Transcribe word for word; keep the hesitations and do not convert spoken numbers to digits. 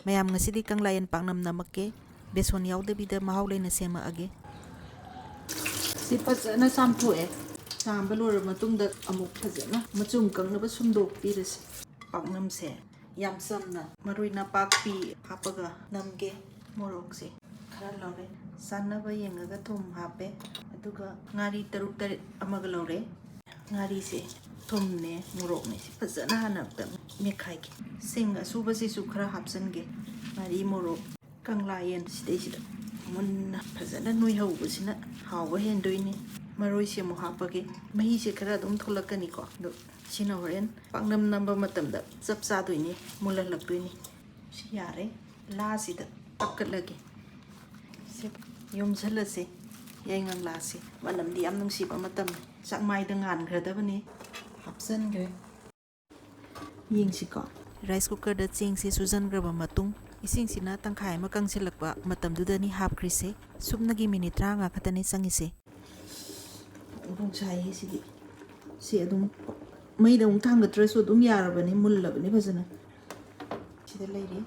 ꯃꯌꯥꯝ, ꯉꯁꯤꯗꯤ ꯀꯪꯂꯥꯌꯦꯟ ꯄꯥꯛꯅꯝ ꯅꯝꯃꯛꯀꯦ꯫ ꯕꯦꯁꯣꯟ ꯌꯥꯎꯗꯕꯤꯗ ꯃꯍꯥꯎ ꯂꯩꯅ ꯁꯦꯝꯃꯛꯑꯒꯦ꯫ ꯁꯤ ꯐꯖꯅ ꯆꯥꯝꯊꯣꯛꯑꯦ꯫ ꯆꯥꯝꯕ ꯂꯣꯏꯔꯕ ꯃꯇꯨꯡꯗ ꯑꯃꯨꯛ ꯐꯖꯅ ꯃꯆꯨꯝ ꯀꯪꯅꯕ ꯁꯨꯝꯗꯣꯛꯄꯤꯔꯁꯤ꯫ ꯄꯥꯛꯅꯝꯁꯦ ꯌꯥꯝ ꯆꯝꯅ ꯃꯔꯣꯏ ꯅꯄꯥꯛꯄꯤ ꯍꯥꯞꯄꯒ ꯅꯝꯒꯦ꯫ ꯃꯣꯔꯣꯛꯁꯦ ꯈꯔ ꯂꯧꯔꯦ꯫ ꯆꯥꯟꯅꯕ ꯌꯦꯡꯉꯒ ꯊꯨꯝ ꯍꯥꯞꯄꯦ꯫ ꯑꯗꯨꯒ ꯉꯥꯔꯤ ꯇꯔꯨꯛ ꯇꯔꯦꯠ ꯑꯃꯒ ꯂꯧꯔꯦ꯫ ꯉꯥꯔꯤꯁꯦ, ꯊꯨꯝꯅꯦ, ꯃꯣꯔꯣꯛꯅꯦ, ꯁꯤ ꯐꯖꯅ ꯍꯥꯟꯅ ꯑꯝꯇ ꯃꯦꯠꯈꯥꯏꯒꯦ꯫ ꯁꯤꯡ ꯑꯁꯨꯕꯁꯤꯁꯨ ꯈꯔ ꯍꯥꯞꯆꯤꯟꯒꯦ꯫ ꯉꯥꯔꯤ, ꯃꯣꯔꯣꯛ, ꯀꯪꯂꯥ ꯌꯦꯟ ꯁꯤꯗꯩꯁꯤꯗ ꯃꯨꯟꯅ ꯐꯖꯅ ꯅꯣꯏꯍꯧꯕꯁꯤꯅ ꯍꯥꯎꯕ ꯍꯦꯟꯗꯣꯏꯅꯤ꯫ ꯃꯔꯣꯏꯁꯦ ꯑꯃꯨꯛ ꯍꯥꯞꯄꯒꯦ꯫ ꯃꯍꯤꯁꯦ ꯈꯔ ꯑꯗꯨꯝ ꯊꯣꯛꯂꯛꯀꯅꯤꯀꯣ, ꯑꯗꯣ ꯁꯤꯅ ꯍꯣꯔꯦꯟ ꯄꯥꯛꯅꯝ ꯅꯝꯕ ꯃꯇꯝꯗ ꯆꯞ ꯆꯥꯗꯣꯏꯅꯤ, ꯃꯨꯜꯍꯜꯂꯛꯇꯣꯏꯅꯤ꯫ ꯁꯤ ꯌꯥꯔꯦ, ꯂꯥꯁꯤꯗ ꯍꯥꯞꯀꯠꯂꯒꯦ꯫ ꯁꯤ ꯌꯣꯝꯁꯜꯂꯁꯦ꯫ ꯌꯥꯏꯉꯪ ꯂꯥꯁꯦ꯫ ꯃꯅꯝꯗꯤ ꯌꯥꯝ ꯅꯨꯡꯁꯤꯕ ꯃꯇꯝꯅꯤ꯫ ꯆꯥꯛꯃꯥꯏꯗ ꯉꯥꯟꯈ꯭ꯔꯗꯕꯅꯤ꯫ ꯍꯥꯞꯆꯟꯈ꯭ꯔꯦ꯫ ꯌꯦꯡꯁꯤꯀꯣ꯫ ꯔꯥꯏꯁ ꯀꯨꯀꯔꯗ ꯆꯦꯡꯁꯦ ꯁꯨꯖꯟꯈ꯭ꯔꯕ ꯃꯇꯨꯡ, ꯏꯁꯤꯡꯁꯤꯅ ꯇꯪꯈꯥꯏ ꯑꯃ ꯀꯪꯁꯤꯜꯂꯛꯄ ꯃꯇꯝꯗꯨꯗꯅꯤ ꯍꯥꯞꯈ꯭ꯔꯤꯁꯦ꯫ ꯁꯨꯞꯅꯒꯤ ꯃꯤꯅꯤꯠ ꯇꯔꯥꯃꯉꯥ ꯈꯛꯇꯅꯤ ꯆꯪꯉꯤꯁꯦ꯫ ꯐꯣꯡ ꯐꯣꯡ ꯁꯥꯏꯌꯦ ꯁꯤꯗꯤ꯫ ꯁꯤ ꯑꯗꯨꯝ ꯃꯩꯗ ꯑꯃꯨꯛ ꯊꯥꯡꯒꯠꯇ꯭ꯔꯁꯨ ꯑꯗꯨꯝ ꯌꯥꯔꯕꯅꯤ, ꯃꯨꯜꯂꯕꯅꯤ ꯐꯖꯅ꯫ ꯁꯤꯗ ꯂꯩꯔꯤ꯫